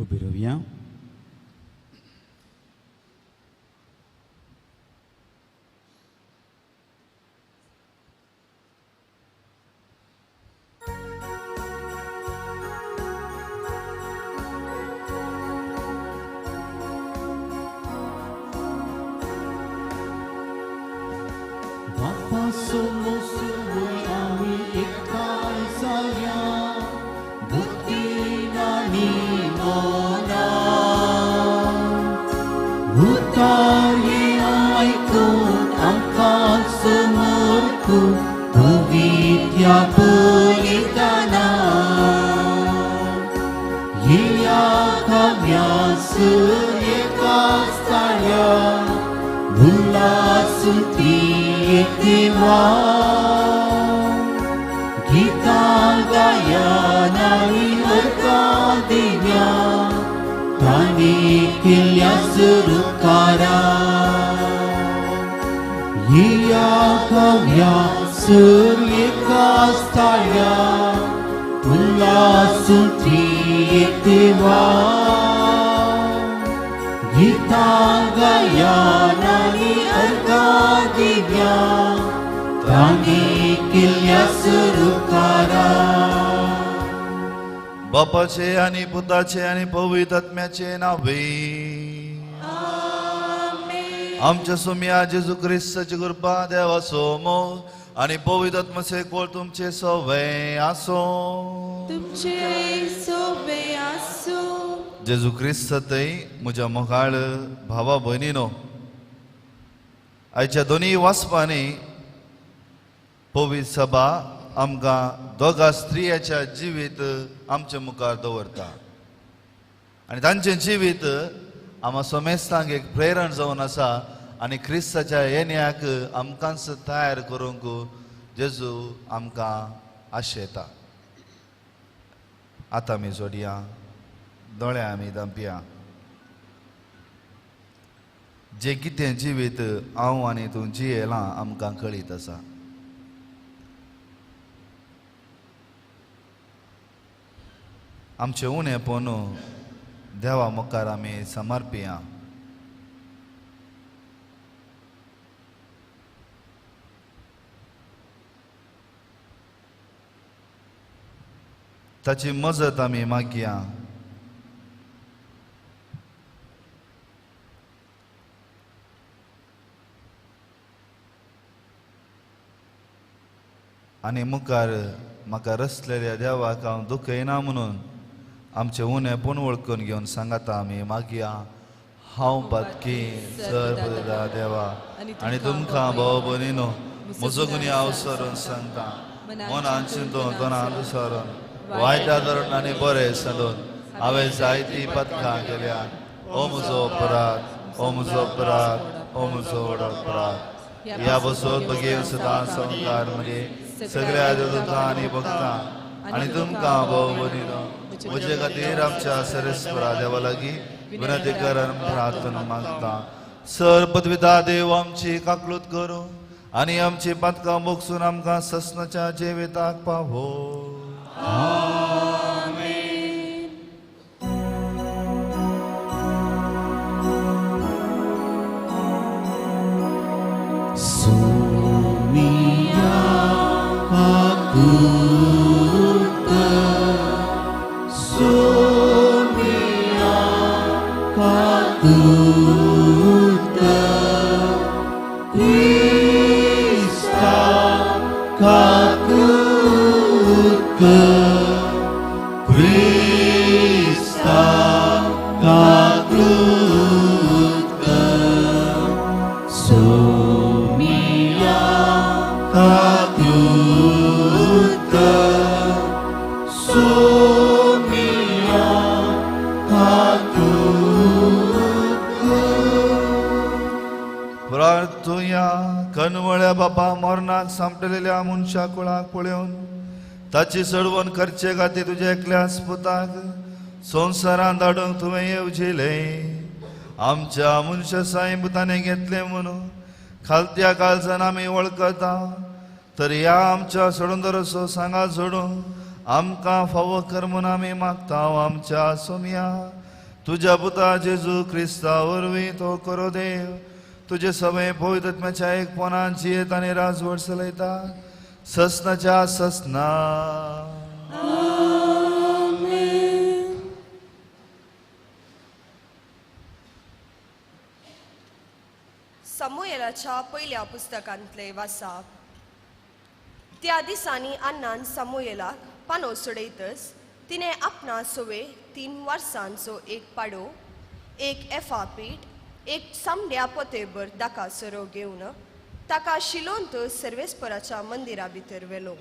उबी रावया. बापाचे आनी पुताचे आनी पवित्र आत्म्याचे नावे आमच्या सोम्या जेजू क्रिस्ताची कृपा देवाचो मोग आनी पवित्र आत्म्याचे कोळ तुमचे सवे आसो. तुमचे सोबे आसो. जेजू क्रिस्तातय म्हज्या मोगाळ भावा भयणीनो, आयच्या दोनूय वाचपांनी पवित्र सभा आमकां दोगा स्त्रियाच्या जिवीत आमचे मुखार दवरता आनी तांचें जिवीत आमकां समेस्तांक एक प्रेरण जावन आसा आनी क्रिस्ताच्या येण्याक आमकांच तयार करूंक जेजू आमकां आशेता. आतां आमी जोडया, दोळे आमी धांपया. जें कितें जिवीत हांव आनी तूं जियेलां आमकां कळीत आसा. आमचें उणेपण देवा मुखार आमी समर्पिया. ताची मजत आमी मागया. आनी मुखार म्हाका रसलेल्या देवाक हांव दुखयना म्हणून आमचें उणेपण वळखून घेवन सांगाता आमी मागया. हांव पातकी सर्व देवा आनी तुमकां भाव भयणीनो म्हजो गुन्यांव सरून सांगता, मनान चिंतून तोंडान सरून वायटा धरून आनी बरें सांदून हांवें जायतीं पथकां केल्या. ओ म्हजो अपराध, ओ म्हजो अपराध, ओ म्हजो व्हड अपराध. ह्या बसून बगेन सदां संवकार म्हणजे सगळ्या देवतां आनी भक्तां आनी तुमकां भाव भयणीनो म्हजे खातीर आमच्या सरेस्वरा देवा लागीं विनंती करून प्रार्थना मागता. सर पदविता देव आमची काकलूत करूं आनी आमची पातकां भोगसून आमकां ससनाच्या जिविताक पावो. बाबा मरणाक सांपडलेल्या मनशा कुळाक पळोवन ताची सडवण करचे खातीर तुज्या एकल्याच पुताक संवसारांत धाडूंक तुवें येवजिलें. आमच्या मनशा साईब ताणें घेतलें म्हणून खालत्या काळजान आमी वळखता, तर ह्या आमच्या सोडून सांगा जोडून आमकां फावो कर म्हूण आमी मागता. आमच्या सोमया तुज्या पुता जेजू क्रिस्ता वरवीं तो करो देव तुजे सगळे पवित्रत्म्याच्या एकपणान जियेत आनी राजवट चलयता ससनाच्या ससना. सामुएलाच्या पयल्या पुस्तकांतले वासाप. त्या दिसांनी अन्नान सामुएलाक पानो सोडयतच तिणें आपणा सवे 3 वर्सांचो एक पाडो, एक एफा पीठ, एक सामड्या पोतेभर दाका सोरो घेवन ताका शिलोंत सर्वेस्पराच्या मंदिरा भितर व्हेलो.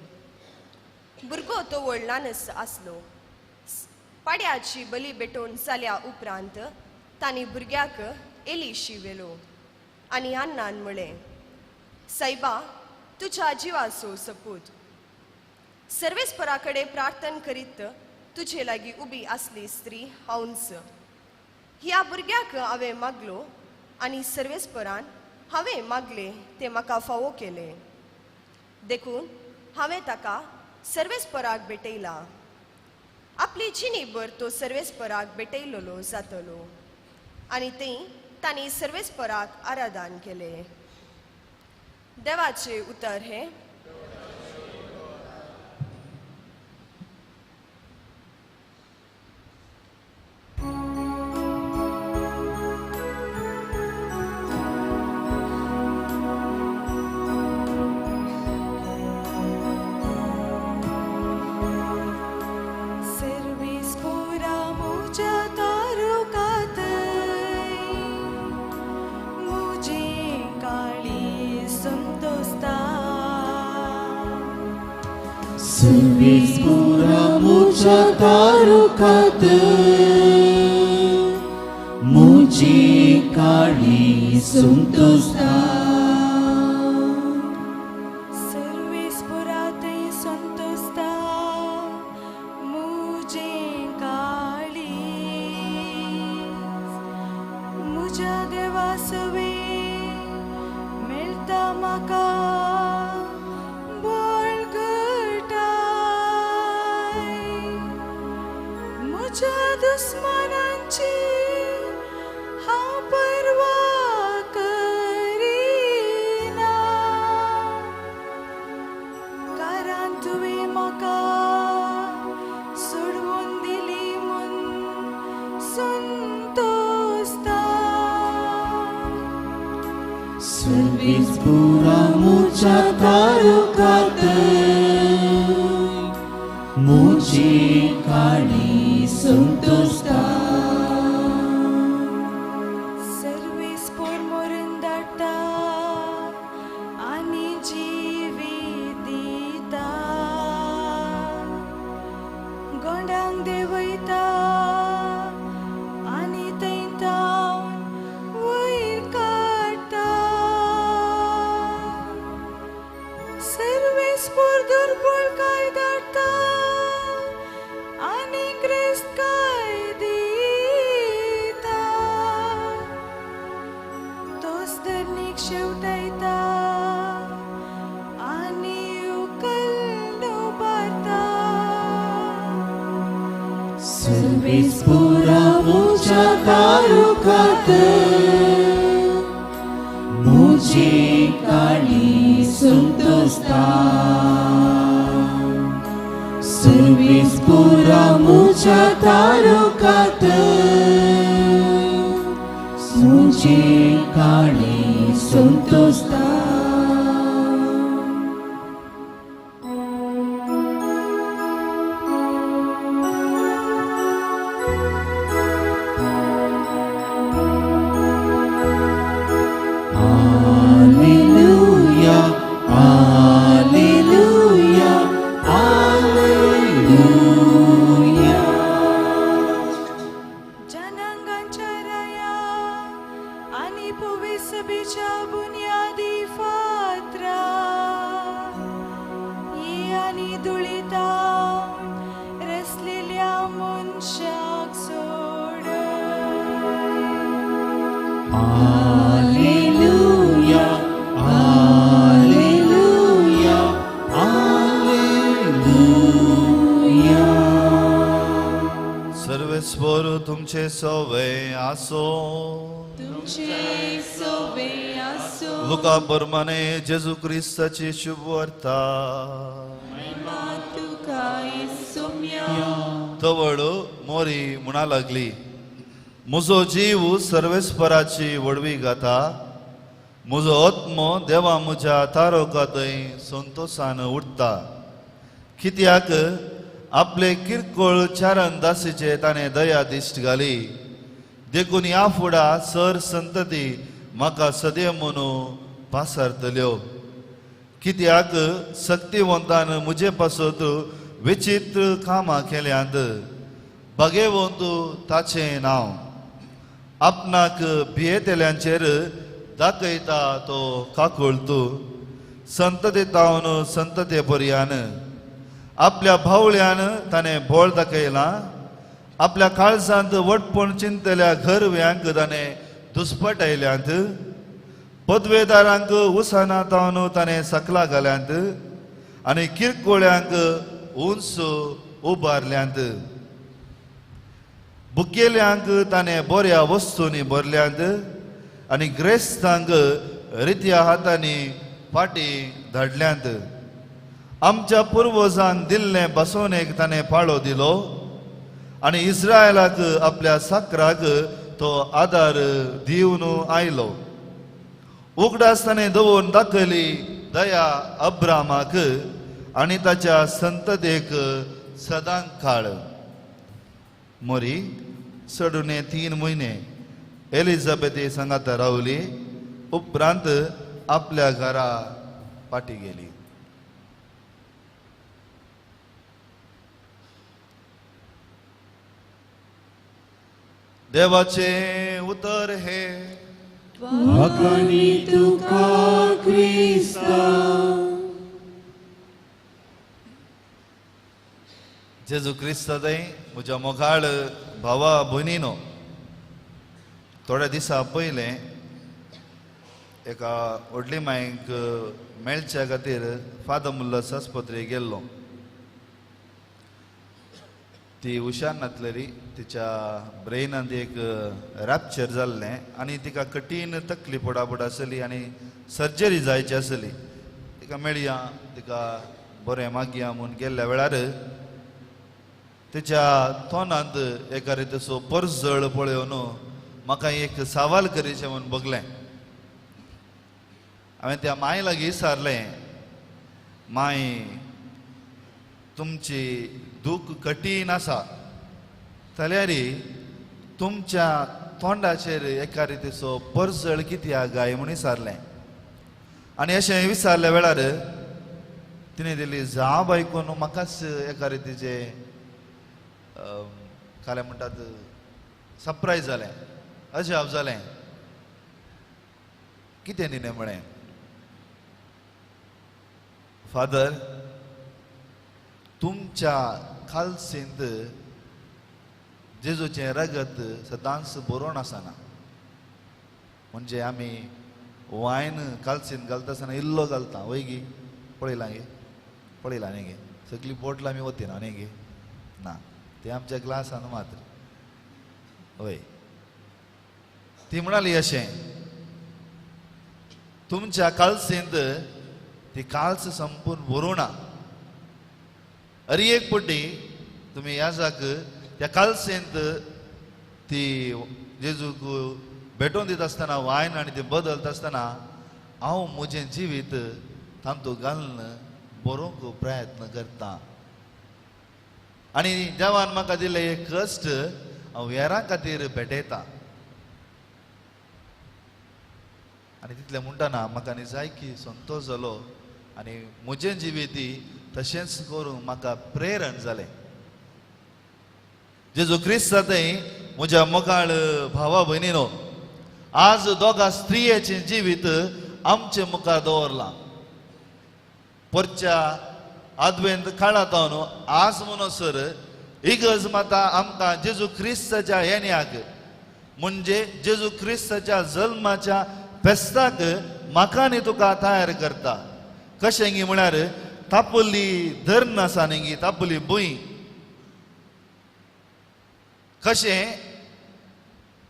भुरगो तो व्हड ल्हानच आसलो. पाड्याची बली भेटोवन जाल्या उपरांत तांणी भुरग्याक एलिशी व्हेलो आनी अन्नान म्हळें, सायबा, तुज्या जिवाचो सपूत, सर्वेस्परा कडेन प्रार्थना करीत तुजे लागीं उबी आसली स्त्री हांवच. ह्या भुरग्याक हांवें मागलो आनी सर्वेस्परान हांवें मागलें तें म्हाका फावो केलें, देखून हांवें ताका सर्वेस्पराक भेटयला. आपली जिणेभर तो सर्वेस्पराक भेटयलेलो जातलो. आनी थंय तांणी सर्वेस्पराक आराधन केलें. देवाचें उतर हें. सर्वीस पुरा मुझ्या तारुकात मुझी काळी संतोषता. सर्वीस पुरा थंय संतोषता मुझे काळी मुझ्या देवा सवे मेळटा म्हाका. दुस्मनांची हांव पर्वा करिना, कारण तुवें म्हाका सोडवून दिली म्हूण संतोषता. सर्वीस पुरा मुझ्या तारुकात मुझी काळी संतोषता. सर्वीस पोर मोरून धाडटा आनी जिवी दिता, गोंडांक देंवयता आनी थंय तावन वयर काडटा. सर्वीस पोर दुर्बळ काय धाडटा आनी क्रिस्त काय दिता, तोच धरणीक शेवटायता आनी उकल उबारता. सर्वीस पुरा मुझ्या तारुकात मुझी काळी संतोषता. सर्वीस पुरा मुझ्या तारुकात मुझी काळी संतोषता. सर्वेस्पर तुमचे सवे आसो. तुमचे सोवे आसो. लुका बर्माने जेजू क्रिस्ताची शुभवार्ता. महिमा तुका येसुम्या. तवळ मोरी म्हणा लागली, म्हजो जीव सर्वेस्पराची व्हडवी गाता, म्हजो आत्मो देवा म्हज्या तारोका थंय संतोशान उठता. कित्याक आपले किरकोळ चारण दासीचे ताणें दया दिश्ट घाली, देखून ह्या फुडा सर संतती म्हाका सदैव म्हणून पासारतल्यो. कित्याक सक्तिवंतान म्हजे पासत विचित्र कामां केल्यांत, बगेवंत ताचें नांव. आपणाक भियेतल्यांचेर दाखयता तो काकुळतू, संतते तावन संतते पर्यान. आपल्या भावल्यान ताणें बोळ दाखयलां, आपल्या काळजांत वटपण चिंतल्या घरव्यांक ताणें दुस्पटायल्यांत, पदवेदारांक उसाना तावन ताणें सकला घाल्यांत आनी किरकोळ्यांक उंच उबारल्यांत. बुकेल्यांक ताणें बऱ्या वस्तूंनी भरल्यांत आनी ग्रेस्तांक रित्या हातांनी फाटी धाडल्यांत. आमच्या पुर्वजांक दिल्लें बसवणेक ताणें पाळो दिलो आनी इस्रायलाक आपल्या साकराक तो आदार दिवन आयलो. उगडास ताणें दवरून दाखयली दया अब्रामाक आनी ताच्या संततेक सदां काळ. मोरी चडुणे 3 म्हयने एलिझाबेथ सांगाता रावली, उपरांत आपल्या घरा फाटी गेली. देवाचे उतर हे. वाखाणी तुका क्रिस्ता. जेजू क्रिस्ता थंय म्हज्या मोगाळ भावा भयणीनो, थोड्या दिसां पयलें एका व्हडली मायक मेळच्या खातीर फादर मुल्लस आस्पत्रेक गेल्लो. ती हुशार नासलेली, तिच्या ब्रेनांत एक रॅप्चर जाल्लें आनी तिका कठीण तकली पडापड आसली आनी सर्जरी जायची आसली. तिका मेळया, तिका बरें मागया म्हूण गेल्ल्या वेळार तिच्या तोंडांत एका रितीचो परजळ पळोवन म्हाका एक सवाल करीचें म्हूण बगलें. हांवें त्या माय लागीं विचारलें, माय तुमची दूख कठीण आसा जाल्यार तुमच्या तोंडाचेर एका रितीचो परजळ कित्याक गाय म्हूण विचारलें. आनी अशें विचारल्या वेळार तिणें दिली जाप आयकून म्हाकाच एका रितीचें कालें म्हणटात सरप्रायज जालें, अजाप जालें. कितें तिणें म्हळें, फादर तुमच्या खालसींत जेजूचें रगत सदांच बरोवन आसना. म्हणजे आमी वायन कालसींत घालता आसतना इल्लो घालता वय गी, पळयलां गे, पळयलां न्ही गे, सगळी बोटलां आमी वतिना न्ही गे, ना ते आमच्या ग्लासान मात्र वय. ती म्हणाली अशें, तुमच्या कालसींत ती काल्स संपूर्ण भरोवना. अरे एक पटी तुमी ह्या त्या कालसेंत ती जेजूक भेटोवन दिता आसतना वायन आनी ती बदलता आसतना हांव म्हजें जिवीत तांतू घालून बरोवंक प्रयत्न करता. आनी देवान म्हाका दिल्ले एक कश्ट हांव हेरां खातीर भेटयता. आनी तितलें म्हणटना म्हाका न्ही जाय की संतोश जालो आनी म्हजें जिवीत तशेंच करूंक म्हाका प्रेरण जालें. जेजू क्रिस्त थंय म्हज्या मोगाळ भावा भयणीनो, आज दोगा स्त्रियेचें जिवीत आमचे मुखार दवरलां. परच्या आदवेंत काळांत आज म्हणसर इगर्ज माता आमकां जेजू क्रिस्ताच्या येण्याक म्हणजे जेजू क्रिस्ताच्या जल्माच्या फेस्ताक म्हाका न्ही तुका तयार करता. कशें गी म्हळ्यार तापल्ली धरण आसा न्ही गी, तापल्ली भूंय, कशें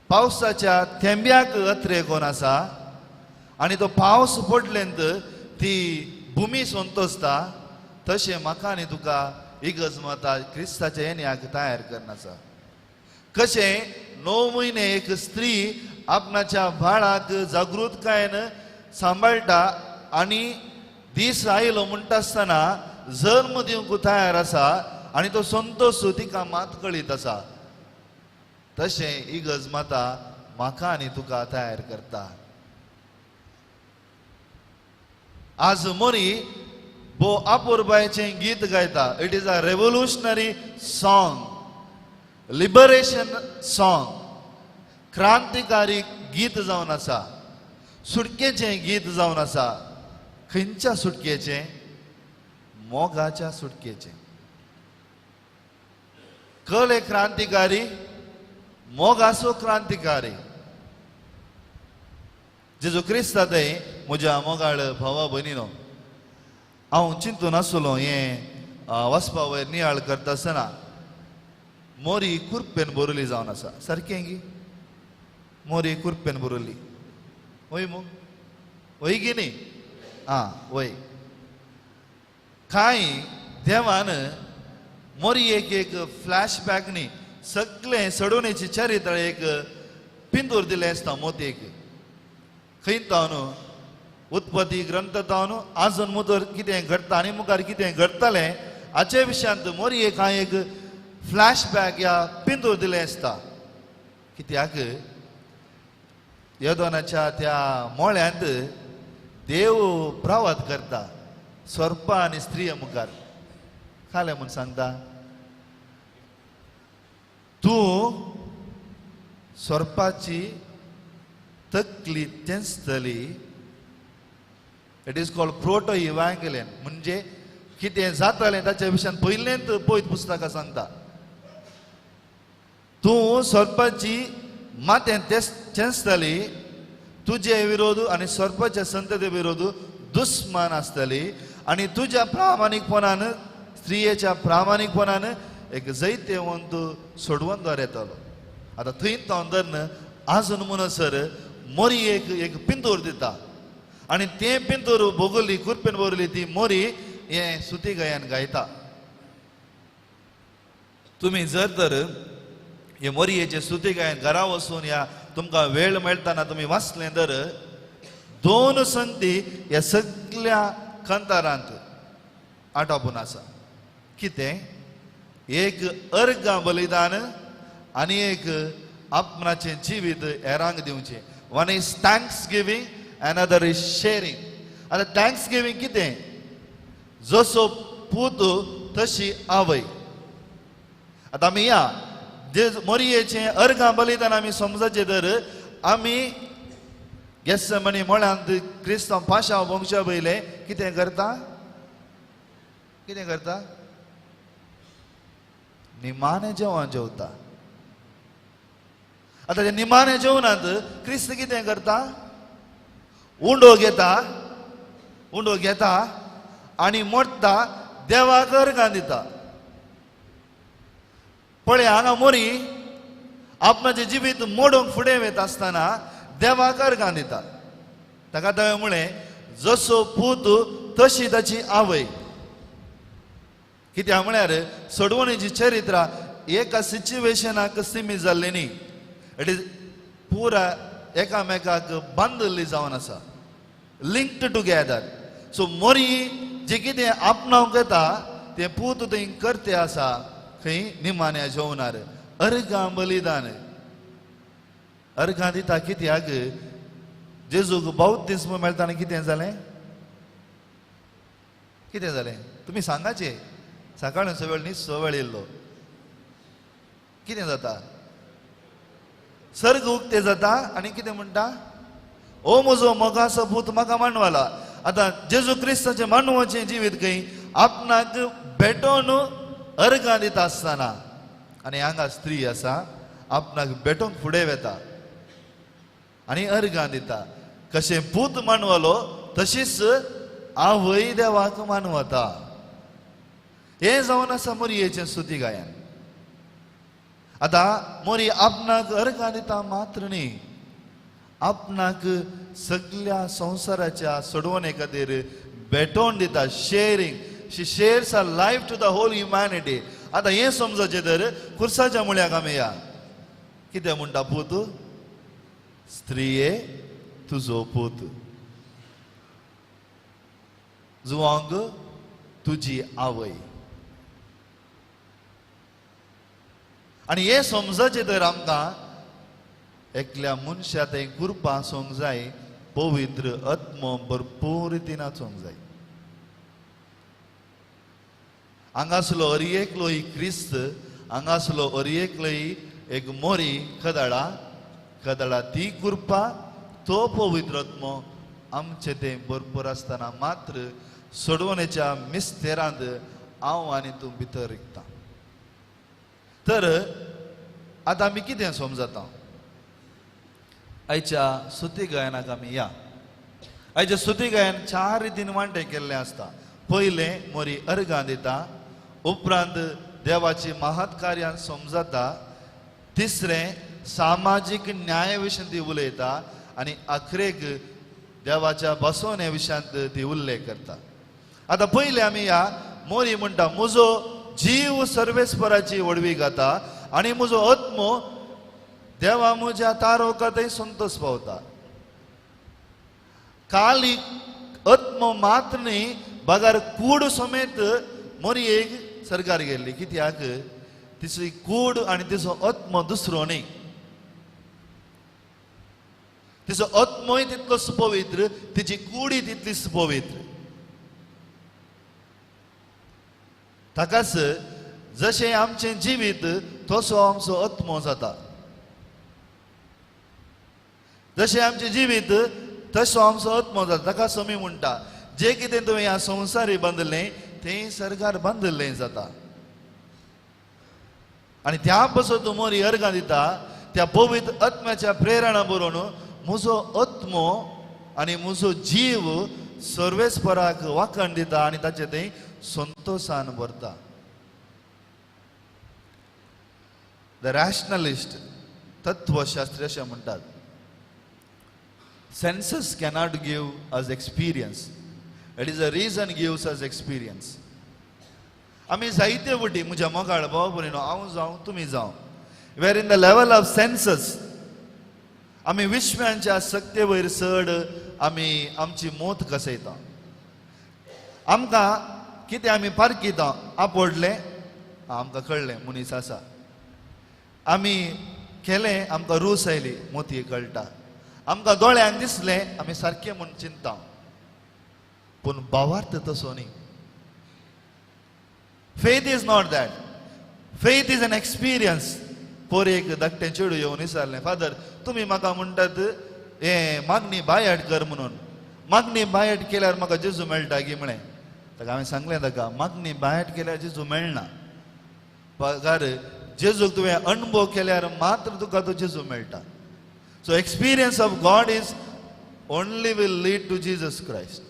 पावसाच्या थेंब्याक अत्रेकोन आसा आनी तो पावस पडलेंत ती भुमी संतोसता, तशें म्हाका आनी तुका इगर्ज माता क्रिस्ताच्या येण्याक तयार करना आसा. कशें 9 म्हयने एक स्त्री आपणाच्या बाळाक जागृतकायेन सांबाळटा आनी दीस आयलो म्हणटा आसतना जल्म दिवंक तयार आसा आनी तो संतोष तिका मात कळीत आसा, तशें इगर्ज माता म्हाका आनी तुका तयार करता. आज मोरी भो अपुरबायेचें गीत गायता. It is a revolutionary song, liberation song, क्रांतिकारी गीत जावन आसा, सुटकेचें गीत जावन आसा. खंयच्या सुटकेचें? मोगाच्या सुटकेचें. कले क्रांतिकारी, मोगाचो क्रांतिकारी जेजू क्रिस्ता थंय म्हज्या मोगाळ भावा भयणीनो, हांव चिंतून आसलो हें वचपा वयर नियाळ करता आसतना मोरी कुरपेन बरयली जावन आसा. सारकें गी? मोरी कुरपेन बरयली वय मू? वय गी न्ही? आं वय. कांय देवान मोरी एक एक फ्लॅशबॅक न्ही सगळें सडोवणेची चरित्र एक पिंदूर दिलें आसता मोतयेक. खंय तावन उत्पत्ती ग्रंथ तावन आजून मुदर कितें घडटा आनी मुखार कितें घडटलें हाचे विशयांत मोरयेक कांय एक फ्लॅशबॅक या पिंदूर दिलें आसता. कित्याक यदोनाच्या त्या मोळ्यांत देव प्रवात करता सोर्पा आनी स्त्रिये मुखार. खालें म्हूण सांगता, तूं सोर्पाची तकली तेंचतली. It is called proto evangelion. म्हणजे कितें जातालें ताच्या विशयान पयलेंत पयत पुस्तकां सांगता. तूं सोर्पाची माथें चेंचतली, तुजे विरोध आनी सोर्पाच्या संतते विरोध दुस्मान आसतली आनी तुज्या प्रामाणीकपणान स्त्रियेच्या प्रामाणीकपणान एक जैतेवंत सोडवंदर येतलो. आतां थंय धरून आजून म्हणसर मोरी एक एक पिंतूर दिता आनी तें पिंतूर भोगली कुरपेन भरली ती मोरी हें सुती गयान गायता. तुमी जर तर हे मोरयेचे सुती गायन घरा वचून ह्या तुमकां वेळ मेळटना तुमी वाचलें तर 2 संगती ह्या सगल्या कंतारांत आटापून आसा. कितें? एक अर्गां बलिदान आनी एक आपणाचें जिवीत हेरांक दिवचें. One is thanksgiving, another is sharing. आतां thanks giving कितें? जसो पूत तशी आवय. आतां आमी या मोरयेचें अर्गां बलिदान आमी समजाचें तर आमी गेस्समनी मळ्यांत क्रिस्तांव पाशांव वंशा पयलें कितें करता? कितें करता? निमाणें जेवण जेवता. आतां ते निमाणें जेवणांत क्रिस्त कितें करता? उंडो घेता, उंडो घेता आनी मोडटा, देवाक अर्गां दिता. पळय हांगा मोरी आपणाचें जिवीत मोडूंक फुडें वता आसतना देवाक अर्गां दिता. ताका हांवें म्हळें जसो पूत तशी ताची आवय. कित्याक म्हळ्यार सोडवणेची चरित्रा एका सिच्युएशनाक सीमीत जाल्ली न्ही, it is पुरा एकामेकाक बांदिल्ली जावन आसा, लिंक्ड टुगेदर. सो मोरी जे कितें आपणावंक येता तें पूत थंय करते आसा. खंय? निमाण्या जेवणार अर्गां बलिदान. अर्गां दिता कित्याक? जेजूक बाउतीज्म मेळटा आनी कितें जालें? कितें जालें तुमी सांगाचें? सकाळचो वेळ न्ही, स वेळ येयल्लो. कितें जाता? सर्ग उक्ते जाता आनी कितें म्हणटा? ओ म्हजो मोगाचो पूत म्हाका मांडवाला. आतां जेजू क्रिस्ताचें मांडवाचें जिवीत खंय आपणाक भेटोवन अर्गां दिता आसतना आनी हांगा स्त्री आसा आपणाक भेटोवंक फुडें वता आनी अर्गां दिता. कशें पूत मांडवलो तशीच आवय देवाक मानवता. हें जावन आसा मोरयेचें सुती गायन. आतां मोरी आपणाक अर्गां दिता मात्र न्ही, आपणाक सगल्या संवसाराच्या सोडवणे खातीर भेटोवन दिता. Sharing, she shares her life to the whole humanity. आतां हें समजचें तर खुर्साच्या मुळ्याक आमी या. कितें म्हणटा पूत? स्त्रिये तुजो पूत, जुवांक तुजी आवय. आनी हें समजचें तर आमकां एकल्या मनशा तें कृपा आसूंक जाय, पवित्र आत्मो भरपूर रितीन आसूंक जाय. हांगासलो अरयेकलो ही क्रिस्त, हांगासलो अरयेकलो ही एक मोरी खदळा खदळा, ती कृपा तो पवित्र आत्मो आमचे तें भरपूर आसतना मात्र सोडवणेच्या मिस्तेरांत हांव आनी तूं भितर रिगता. तर आतां आमी कितें समजता? आयच्या सुती गायनाक आमी या. आयच्या सुती गायन चार रितीन वांटे केल्लें आसता. पयलें मोरी अर्गां दिता, उपरांत देवाची महत्कार्यान समजता, तिसरें सामाजीक न्याय विशीं ती उलयता आनी अखरेक देवाच्या बसवणे विशयांत ती उल्लेख करता. आतां पयलें आमी ह्या मोरी म्हणटा, म्हजो जीव सर्वेस्पराची व्हडवी गाता आनी म्हजो आत्मो देवा म्हज्या तारोकातय संतोष पावता. काली आत्मो मात्र न्ही बगर कूड समेत मोरयेक सरकार गेल्ली. कित्याक? तिची कूड आनी तिचो आत्मो दुसरो न्ही, तिचो आत्मोय तितलोच पवित्र, तिची कूडय तितलीच पवित्र. ताकाच जशें आमचें जिवीत तसो आमचो आत्मो जाता, जशें आमचें जिवीत तसो आमचो आत्मो जाता. ताका समी म्हणटा, जें कितें तुवें ह्या संवसारी बांदिल्लें तें सरकार बांदिल्लें जाता. आनी त्या पासून तूं मोरी अर्गां दिता त्या पवित्र आत्म्याच्या प्रेरणा बरोवन म्हजो आत्मो आनी म्हजो जीव सर्वेस्पराक वाखण दिता आनी ताचें तें संतोशान भरता. The rationalist तत्वशास्त्री अशें म्हणटात, senses cannot give us experience, it is a reason gives us experience. आमी जायते वटी म्हज्या मोगाळ भाव भयणीनो, हांव जावं तुमी जावं, we are in the level of senses. आमी विस्म्यांच्या सक्ते वयर चड आमी आमची मोत कसयता. आमकां कितें आमी पारखिता, आपडलें आमकां कळ्ळें मनीस आसा, आमी केलें आमकां रूच आयली मोती कळटा, आमकां दोळ्यान दिसलें आमी सारकें म्हूण चिंता. पूण भावार्थ तसो न्ही. Faith is not that. Faith is an experience. पोर एक धाकटें चेडूं येवन विचारलें, फादर तुमी म्हाका म्हणटात हें मागणी बायाट कर म्हणून, मागणी बायाट केल्यार म्हाका जेजू मेळटा गी म्हळें. ताका हांवें सांगलें ताका, मागणी बायाट केल्यार जेजू मेळना, पगार जेजूक तुवें अणभव केल्यार मात्र तुका तो जेजू मेळटा. So experience of God is only will lead to Jesus Christ.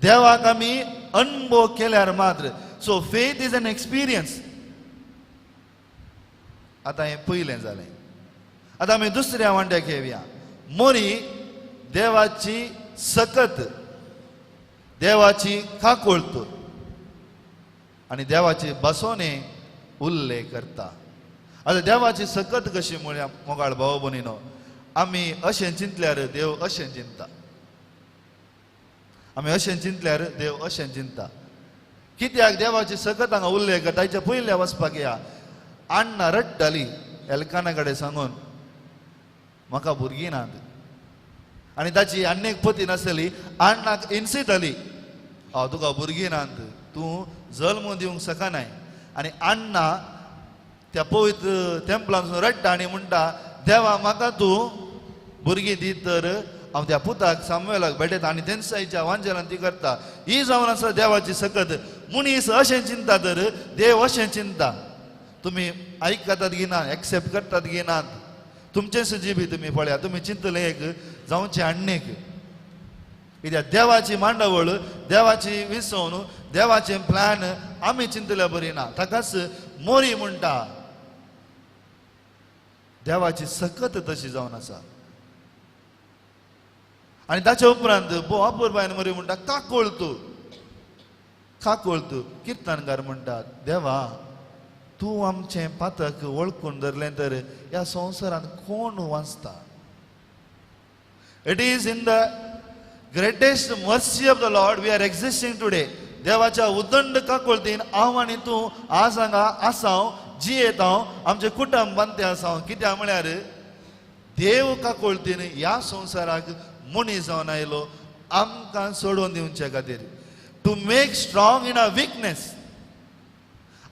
देवाक आमी अणभव केल्यार मात्र. So faith is an experience. आतां हें पयलें जालें. आतां आमी दुसऱ्या वांट्याक येवया. मोरी देवाची सकत, देवाची काकुळत आनी देवाची बसवणे उल्लेख करता. आतां देवाची सकत कशी म्हळ्यार मोगाळ भाव भयणीनो, आमी अशें चिंतल्यार देव अशें चिंतता, आमी अशें चिंतल्यार देव अशें चिंतता. कित्याक देवाची सकत हांगा उल्लेख करता. ताच्या पयल्या वचपाक या. अण्णा रडटाली एल्काना कडेन सांगून, म्हाका भुरगीं नात. आनी ताची आनी एक पती नासली, अण्णाक इन्सिताली, हांव तुका भुरगीं नात, तूं जल्म दिवंक शकनाय. आनी अण्णा त्या पवित्र तेंपलांतसून रडटा आनी म्हणटा, देवा म्हाका तूं भुरगीं दीत तर हांव त्या पुताक सामुएलाक भेटयता. आनी तेन्साईच्या वांजेलान ती करता. ही जावन आसा देवाची सकत. मनीस अशें चिंता तर देव अशें चिंता. तुमी आयकतात की ना, एक्सेप्ट करतात की ना, तुमचें जिबी तुमी पळया, तुमी चिंतले एक जावचें आण्णेक. कित्याक देवाची मांडावळ, देवाची विसवण, देवाचें प्लॅन आमी चिंतल्या बरी ना. ताकाच मोरी म्हणटा, देवाची सकत तशी जावन आसा. आनी ताच्या उपरांत अपुरबायन मरी म्हणटा काकोळ तूं, काकोळ तूं. किर्तनकार म्हणटा देवा तूं आमचें पातक वळखून धरलें तर ह्या संवसारांत कोण वाचता. It is in the greatest mercy of the Lord we are existing today. देवाच्या उदंड काकुळतीन हांव आनी तूं आज हांगा आसाव, जियेत हांव, आमचें कुटुंब बांदते आसाव. कित्याक म्हळ्यार देव काकुळतीन ह्या संवसाराक मनीस जावन आयलो आमकां सोडोवन दिवचे खातीर, to make strong in a weakness.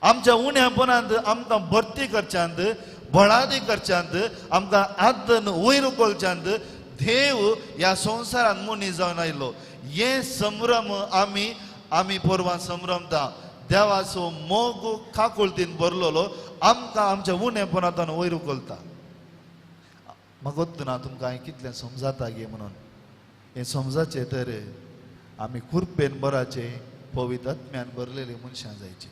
आमच्या उण्यापणांत आमकां भरती करच्यांत, बळादी करच्यांत, आमकां आदन वयर उखलच्यांत देव ह्या संवसारांत मनीस जावन आयलो. हे संभ्रम आमी आमी पोरवां संभ्रमता. देवाचो मोग काकुळतीन भरलेलो आमकां आमच्या उणेपणांतल्यान वयर उखलता. म्हाका गोत्त ना तुमकां हांवें कितलें समजाता गे म्हणून. हें समजाचें तर आमी कुरपेन बराचे पवित्र आत्म्यान भरलेली मनशां जायची.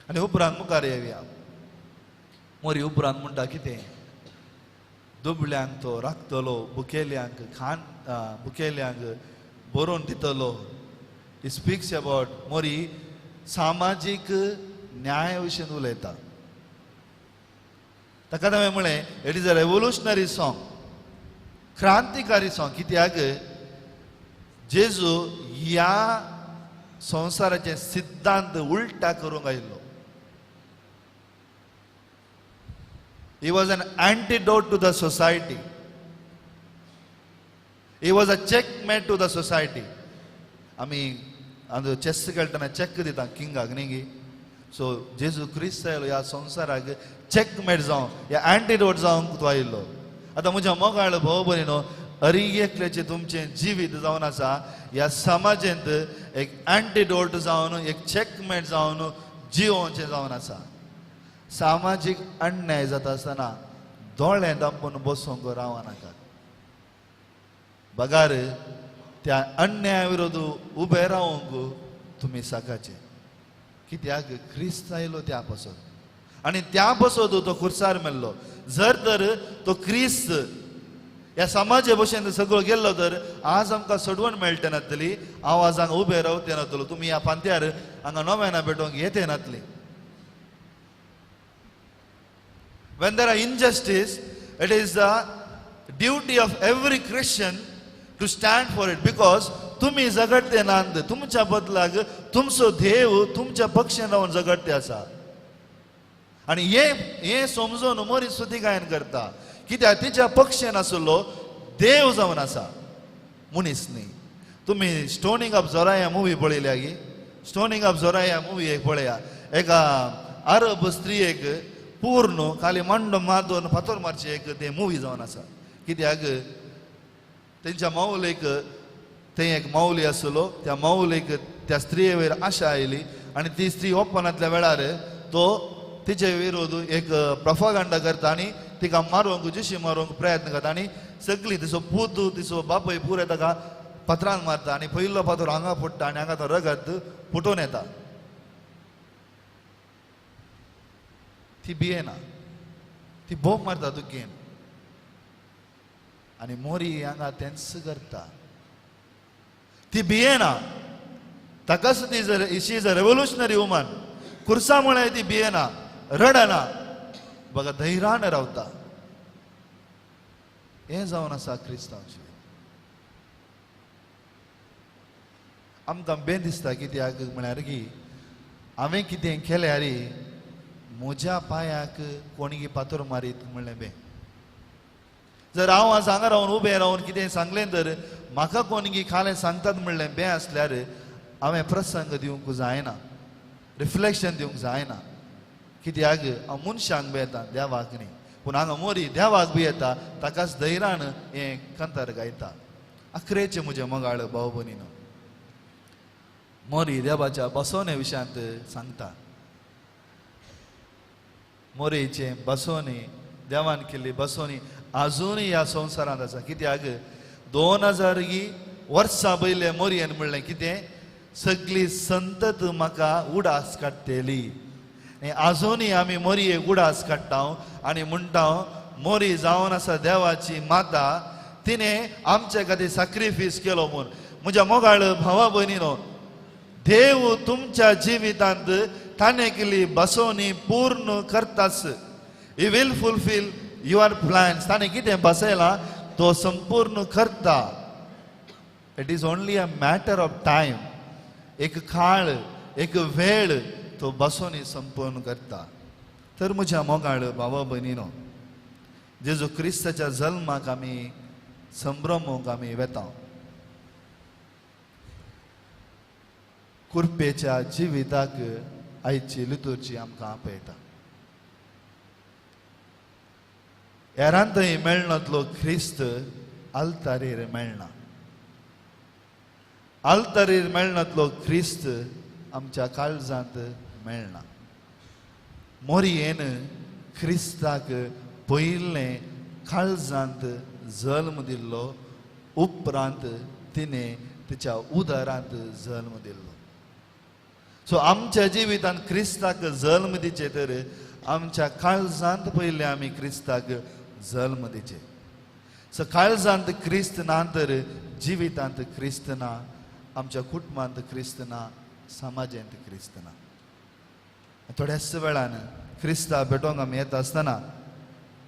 आनी उपरांत मुखार येवया. मोरी उपरांत म्हणटा कितें, दुबळ्यांक तो राखतलो, बुकेल्यांक खाण बुकेल्यांक बरोवन दितलो. He speaks about मोरी सामाजीक न्याय विशीं उलयता. ताका हांवें म्हळें it is a revolutionary song, क्रांतिकारी सॉंग. कित्याक जेजू ह्या संवसाराचे सिद्धांत उल्टा करूंक आयिल्लो. He was an antidote to the society. He was a checkmate to the society. आमी आतां चॅस खेळटना चॅक दिता किंगाक न्ही गी. सो जेजू क्रिस्त आयलो ह्या संवसाराक चॅकमेट जावन, ह्या अँटिडोट जावंक तो आयिल्लो. आतां म्हज्या मोगाळ भाव भयणीनो, हरी एकल्याचें तुमचें जिवीत जावन आसा ह्या समाजेंत एक अँटिडोट जावन, एक चॅकमेट जावन जिवोवचें जावन आसा. सामाजीक अन्याय जाता आसतना दोळे दांपून बसूंक रावनाकात, बगार त्या अन्याया विरोध उबे रावंक तुमी साकाचे. कित्याक क्रिस्त आयलो त्या पासत आनी त्या पासत तो खुर्सार मेल्लो. जर तर तो क्रिस्त ह्या समाजे भशेन सगळो गेल्लो तर आज आमकां सोडवण मेळटे नातली, हांव आज हांगा उबे रावते नातलो, तुमी ह्या पांत्यार हांगा नव्याना भेटोवंक येते नातली. When there are injustice, it is the duty of every Christian to stand for it, because तुम्ही झगडते नांद तुमच्या बदलाक तुमचो देव तुमच्या पक्षान रावन झगडते आसा. आनी हे समजून मोरी स्तुती गायन करता. कित्याक तिच्या पक्षान आसलो देव जावन आसा, मनीस न्ही. तुमी स्टोनिंग ऑफ जोराया मुवी पळयल्या गी? स्टोनिंग ऑफ जोराया मुवी एक पळया. एका अरब स्त्रियेक पूर्ण खाली मांडो मादोन फातोर मारची एक ते मुवी जावन आसा. कित्याक तेंच्या मावलेक ते एक मावली आसलो, त्या मावलेक त्या स्त्रिये वयर आशा आयली आनी ती स्त्री ओपनांतल्या वेळार तो तिचे विरोध एक प्रफागांडा करता आनी तिका मारूंक जिशी मारूंक प्रयत्न करता आनी सगळी तिचो पूत तिचो बापूय पुराय ताका फातरान मारता आनी पयलो फातर हांगा फुट्टा आनी हांगा तो रगत फुटून येता. ती भियेना, ती बोब मारता दुखीन आनी मोरी हांगा तेंच करता. ती भियेना, ताकाच ती she is a revolutionary woman. खुर्सा म्हळ्यार ती भियेना, रडना, बघा धैर्यान रावता. हें जावन आसा क्रिस्तांव जिवीत. आमकां बेन दिसता कित्याक म्हळ्यार की हांवें कितें केल्यार म्हज्या पांयाक कोणीय फातर मारीत म्हणलें बें. जर हांव आज हांगा रावन उबें रावन कितें सांगलें तर म्हाका कोणगी खालें सांगतात म्हणलें बें आसल्यार हांवें प्रसंग दिवंक जायना, रिफ्लेक्शन दिवंक जायना. कित्याक हांव मनशांक भियेता, देवाक न्ही. पूण हांगा मोरी देवाक भियेता, ताकाच धैर्यान हें कांतार गायता. अखरेचें म्हजें मोगाळ भाव भयणीनो, मोरी देवाच्या बसवणे विशयांत सांगता. मोरेचें बसवणी, देवान केल्ली बसवणी आजुनूय ह्या संवसारांत आसा. कित्याक 2000 वर्सां पयलें मोरयेन म्हणलें कितें, सगळी संतत म्हाका उडास काडटली. आनी आजुनूय आमी मोरये उडास काडटा आनी म्हणटा मोरी जावन आसा देवाची माता, तिणें आमचे खातीर साक्रिफीस केलो म्हूण. म्हज्या मोगाळ भावा भयणीनो, देव तुमच्या जिवितांत ताणें केल्ली बसवणी पूर्ण करताच. He will fulfil your plans. ताणें कितें बसयलां तो संपूर्ण करता. It is only a matter of time. एक काळ, एक वेळ तो बसवणी संपूर्ण करता. तर म्हज्या मोगाळ भावा भयणीनो, जेजू क्रिस्ताच्या जल्माक आमी संभ्रमूंक आमी वेता. कुरपेच्या जिविताक आयची लितुर्जी आमकां आपयता. हेरांतय मेळनातलो क्रिस्त आल्तारीर मेळना. आल्तारीर मेळनातलो क्रिस्त आमच्या काळजांत मेळना. मोरयेन क्रिस्ताक पयलें काळजांत जल्म दिल्लो, उपरांत तिणें तिच्या उदरांत जल्म दिल्लो. सो आमच्या जिवितांत क्रिस्ताक जल्म दिचे तर आमच्या काळजांत पयलें आमी क्रिस्ताक जल्म दिचे. सो काळजांत क्रिस्त ना तर जिवितांत क्रिस्त ना, आमच्या कुटुंबांत क्रिस्त ना, समाजांत क्रिस्त ना. थोड्याच वेळान क्रिस्ता भेटोवंक आमी येता आसतना,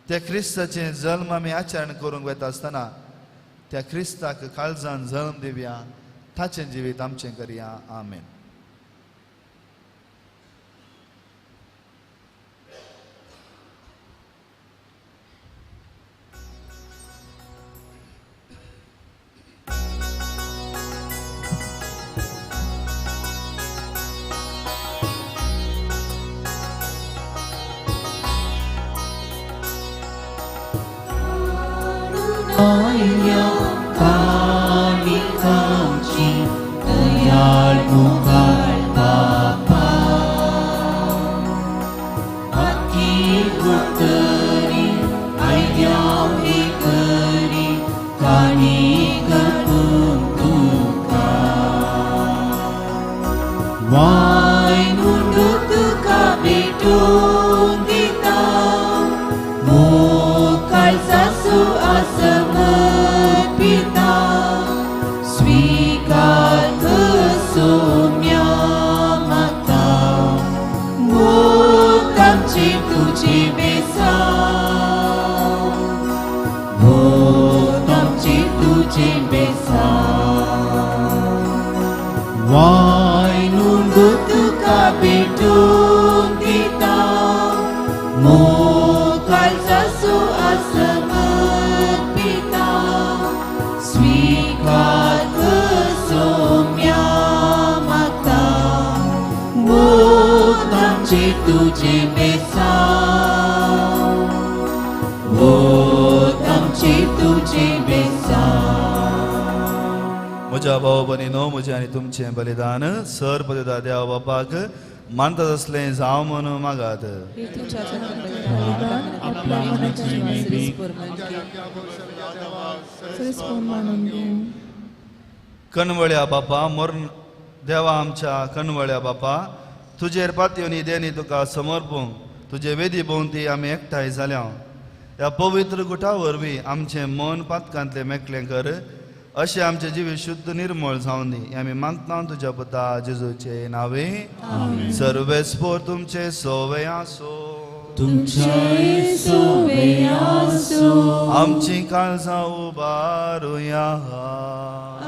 त्या क्रिस्ताचें जल्म आमी आचरण करूंक वता आसतना त्या क्रिस्ताक काळजान जल्म दिवया, ताचें जिवीत आमचें करया. आमेन. म्हज्या भाव भयणीनो, म्हजें आनी तुमचें बलिदान सर पदता देवा बापाक मानतात असलें जावं म्हणून मागात. कणवळ्या बापा, मोर देवा आमच्या कणवळ्या बापा, तुजेर पातयेवन देणी तुका समर्पूंक तुजे वेदी भोंवती आमी एकठांय जाल्या. ह्या पवित्र गुटा वरवीं आमचें मन पातकांतलें मेकळें कर, अशें आमचें जिवीत शुद्ध निर्मळ जावन दी. आमी मागता तुज्या पुता जेजूचे नांवे. सर्वेस्पोर तुमचे सोवे आसो, तुमचे सोवे आसो. आमची काळजां उबारुया.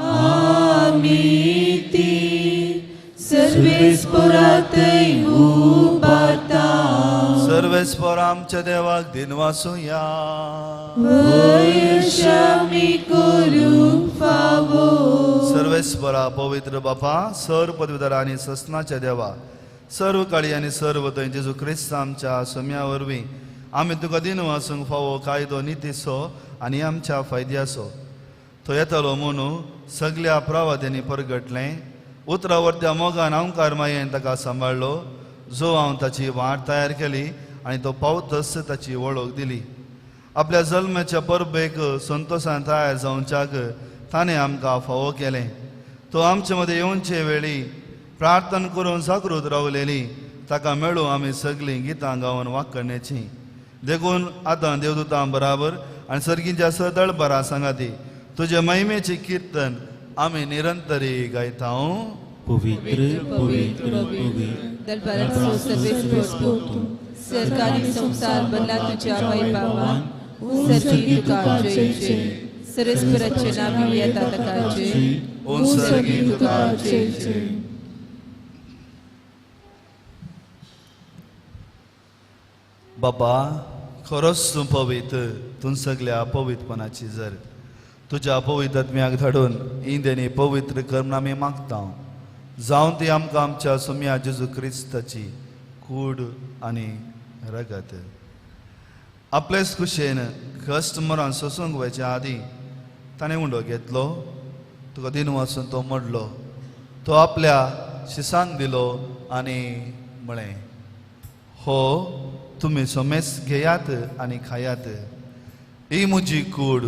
आमी ती सर्वेस्पोरातय उबारता. सर्वेस्पोर आमच्या देवाक दिनवासुया. सर्वेस्परा पवित्र बापा, सर्व पदवीधर आनी ससनाच्या देवा, सर्व काळी आनी सर्व थंय जेजू क्रिस्त आमच्या सम्या वरवीं आमी तुका दिनवासूंक फावो कायदो नितीचो आनी आमच्या फायद्याचो तो येतलो म्हणून सगल्या प्रवाद्यांनी परगटलें. उतरा वरत्या मोगान अंकार मायेन ताका सांबाळ्ळो, जो हांव ताची वाट तयार केली आनी तो पावतच ताची वळख दिली. आपल्या जल्माच्या परबेक संतोशान तयार जावच्याक ताणें आमकां फावो केलें. तो आमचे मदें येवचे वेळी प्रार्थना करून जागृत रावलेली ताका मेळूं आमी सगळीं गितां गावन वाकण्याची. देखून आतां देवदूतां बराबर आनी सर्गींच्या सदळ बरा सांगाती तुजे महिमेचें कीर्तन आमी निरंतरी गायता. पवित्र पवित्र पवित्र सरकारी संवसार बदला तुझ्या वैभवान सर्गी तुका जय जय सरस्वराचे नामी येता ताका जय सर्गी तुका जय जय. बाबा खरोच तूं पवित्र, तूं सगल्या पवित्रपणाची जर तुज्या पवित्र आत्म्याक धाडून इंदेनी पवित्र कर आमी मागता. जावन ती आमकां आमच्या सोम्या जेजू क्रिस्ताची कूड आनी रगत आपलेच खुशयेन कश्ट मरान सोसूंक वयच्या आदीं ताणें उंडो घेतलो, तुका दिन वाचून तो मोडलो, तो आपल्या शिसांक दिलो आनी म्हळें, हो तुमी सोमेस घेयात आनी खायात, ही म्हजी कूड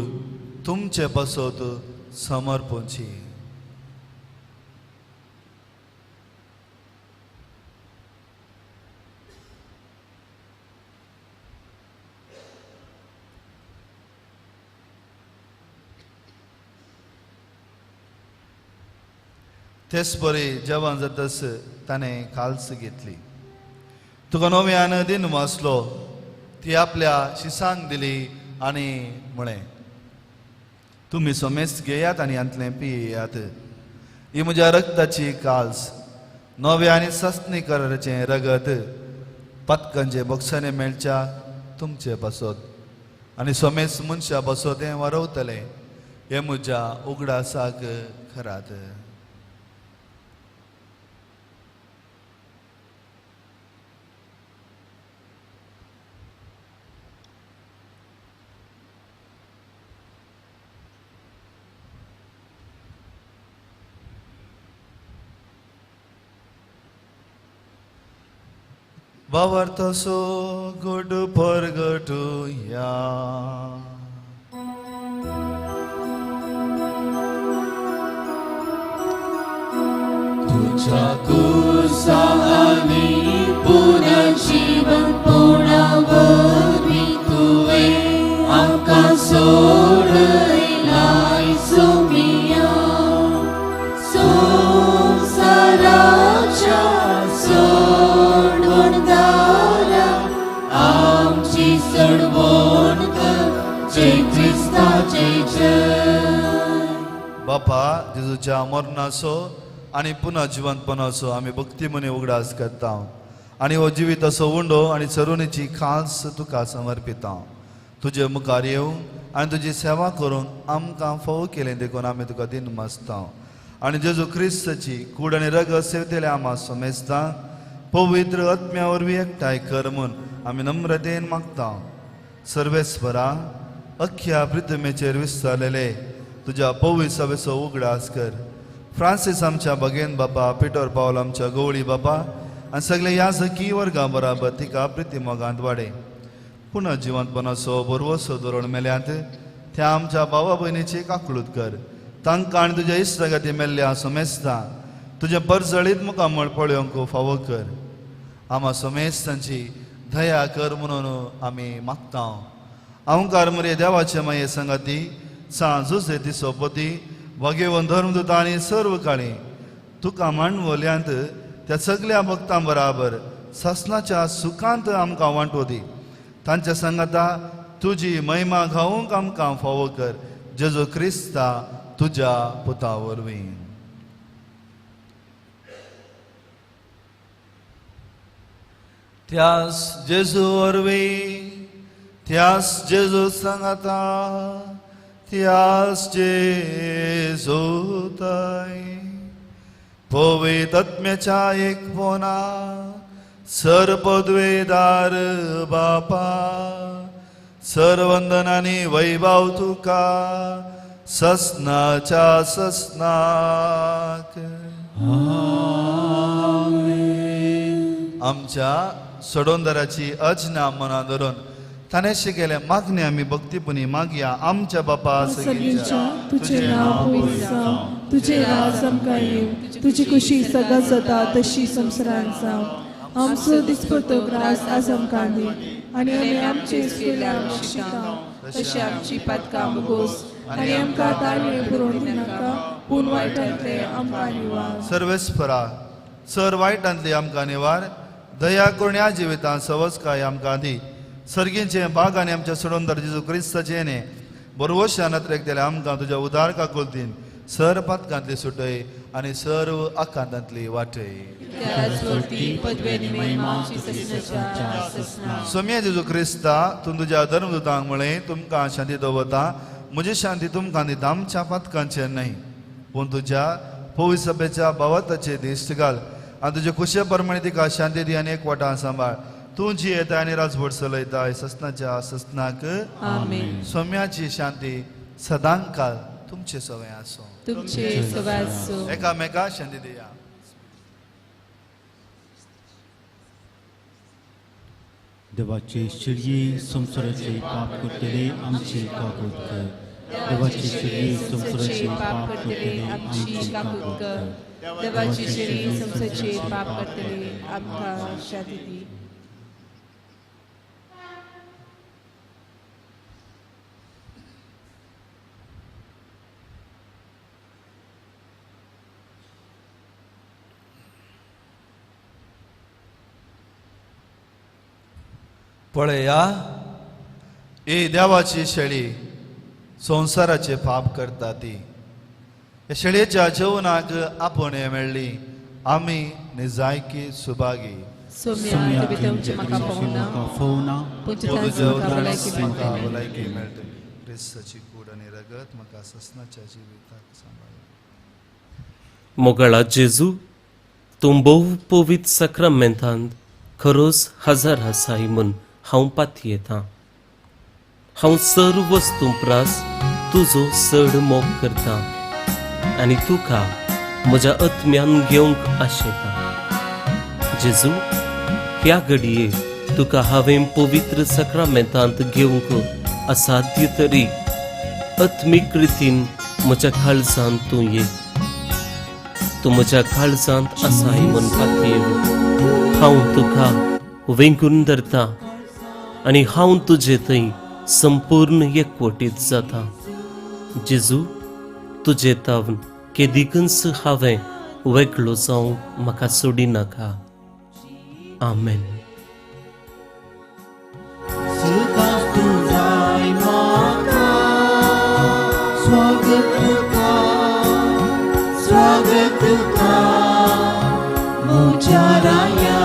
तुमचे पासत समर्पणची. तेच बरी जेवण जातस ताणें काल्स घेतली, तुका नव्यान दिन वाचलो, ती आपल्या शिसांक दिली आनी म्हळें, तुमी सोमेस घेयात आनी हांतलें पियात, ही म्हज्या रक्ताची काल्स, नव्या आनी सस्नी कराचें रगत पतकांचे बक्षांनी मेळच्या तुमचे पासत आनी सोमेस मनशा पासत हें वारवतलें, हें म्हज्या उगडासाक करात. बावर तसो गुड परगटुया. तुझ्या कुसानी पुनर्जीवन पोणावरवी तुवें आमकां सोडयलाय सोमिया संवसाराच्या सोडवणदारा आमची सडवण कर जय क्रिस्ता जय जय. बापा जेजूच्या मरणाचो आनी पुनः जिवंतपणाचो आमी भक्तीमनी उगडास करता आनी हो जिवीत असो उंडो आनी सरुणीची खास तुका समर्पिता. तुजे मुखार येवंक आनी तुजी सेवा करूंक आमकां फावो केलें देखून आमी तुका दिन मासता आनी जेजू क्रिस्ताची कूड आनी रगत सेवतेले आमा समेजता पवित्र आत्म्या वरवीं एकठांय कर म्हूण आमी नम्रतेन मागता. सर्वेस्वरा अख्ख्या पृथ्वीचेर विस्तारलेले तुज्या पवित्र सभेचो उगडास कर. फ्रांसीस आमच्या बगेन बापा, पिटर पावल आमच्या गवळी बापा आनी सगळे ह्या सखी वर्गा बराबर तिका प्रिती मोगांत वाडे. पुनः जिवंतपणाचो बरवसो धोरण मेल्यांत त्या आमच्या भावा भयणीची काकळूत कर. तांकां आनी तुज्या इश्टागती मेल्ल्या समेस्ता तुजें परजळीत मुखामळ पळोवंक फावो कर. आमा समेस्तांची दया कर म्हणून आमी मागता. आमकार मरे देवाचे माये संगाती सा जुसे ती सोपती भगेवन धर्मदूत आनी सर्व काळी तुका मांडवल्यांत त्या सगल्या भक्तां बराबर सासणाच्या सुखांत आमकां वांटो दी. तांच्या संगाता तुजी महिमा गावंक आमकां फावो कर. जेजू क्रिस्ता तुज्या पुता वरवीं. त्यास जेजू वरवीं, त्यास जेजू सांगाता, त्यास जेजू ताय पवित्र आत्म्याच्या एकपणा सर्वपदवेदार बापा सर्वंदन आनी वैभव तुका ससनाच्या ससनाक. आमच्या सोडोंदराची अजना मनां धरून ताणें शिकयलें मागणी आमी भक्तीपणी मागया. आमच्या बापा सगळींच्या तुझे नांव पवित्र जावं, तुझे राज आमकां येवं, तुजी खुशी सदां जाता तशी संवसारांत जावं. आमचो दिसपटो ग्रास आज आमकां दी आनी आमी आमचे चुकलेल्यांक शिता तशें आमची पातकां मुगोस आनी आमकां ताळमेळ पुरोवन दिनाका पूण वायटांतले आमकां निवार. सर्वेस्परा सर वायटांतली आमकां निवार, दया करुण्या जिवितांत सवस्काय आमकां दी. सर्गींचे बाग आनी आमच्या सोडोनदार जेजू क्रिस्ताचें न्ही बरवशान अत्रेक आमकां तुज्या उदार काकुलतीन सर पातकांतली सुटय आनी सर्व आकांतांतली वाटय. सोम्या जेजू क्रिस्ता तूं तुज्या धर्मदूतांक म्हळें तुमकां शांती दवरता, म्हजी शांती तुमकां दिता, आमच्या पातकांचेर न्हय पूण तुज्या पवित्र सभेच्या भावार्थाचे दिश्ट घाल आनी तुजे खुशे प्रमाणे तिका शांती दी आनी एकवटान सांबाळ. तूं जी येता आनी राजवट चलयता ससनाच्या ससनाक. सोम्याची शांती सदांकाल तुमचे सगळे आसूं. तुमचे सगळे आसूं. एकामेका शांती दिया. देवाचे शिरये संवसाराचे पाप करतले आमचे काकूत कर. देवाचे शिरये संवसाराचे पाप करतले आमचे काकूत कर. देवाचे शिरये संवसाराचे पाप करतले आमकां शांती दी. पळया ही देवाची शेळी संवसाराचे पाप करता ती. ह्या शेळयेच्या जेवणाक आपोवणें मेळ्ळी आमी निजायकी सुभागी. भलायकी मेळटली. क्रिस्ताची कूड आनी रगत म्हाका ससनाच्या जिविताक सांबाळ. मोगाळा जेजू, तूं भोव पवित्र साक्रामेंतांत खरोच हजार आसाय म्हूण हांव पातयेतां. हांव सर्व वस्तूं प्रास तुजो चड मोग करता आनी तुका म्हज्या आत्म्यान घेवंक आशेता. जेजू, ह्या घडये तुका हांवें पवित्र साक्रामेंतांत घेवंक असाध्य तरी आत्मीक रितीन म्हज्या काळजांत तूं ये. तूं म्हज्या काळजांत आसाय म्हूण पातयेवन हांव तुका वेंगून धरता आनी हांव तुजे थंय संपूर्ण एकवटीत जाता. जेजू, तुजे तावन केदिकूच हांवें वेगळो जावंक म्हाका सोडिनाका. आमेन. स्वागत तुका म्हज्या राया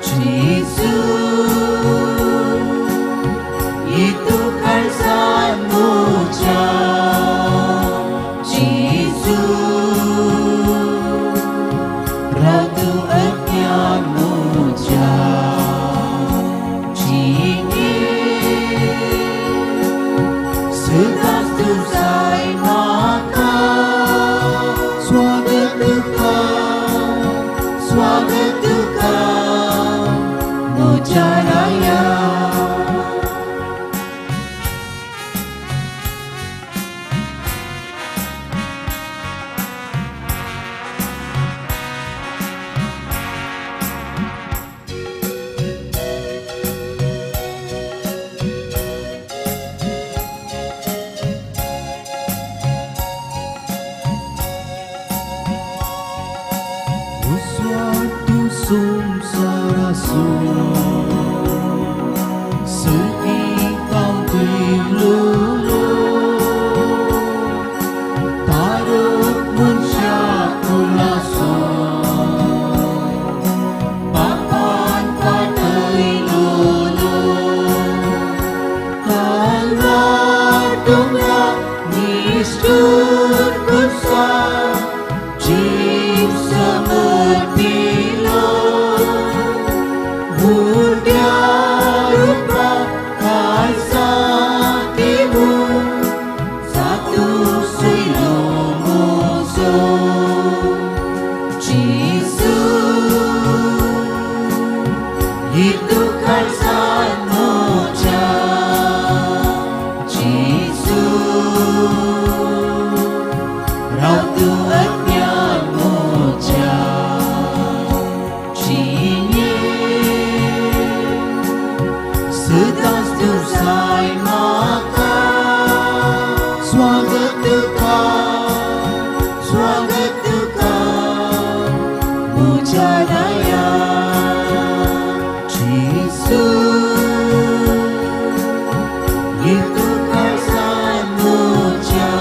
जेजू, ये तूं काळजांत म्हज्या जेजू, राव तूं अज्ञान. सदांच तूं जाय म्हाका स्वागत तुका स्वागत तुका म्हज्या राया जेजू घे तुका सान म्हज्या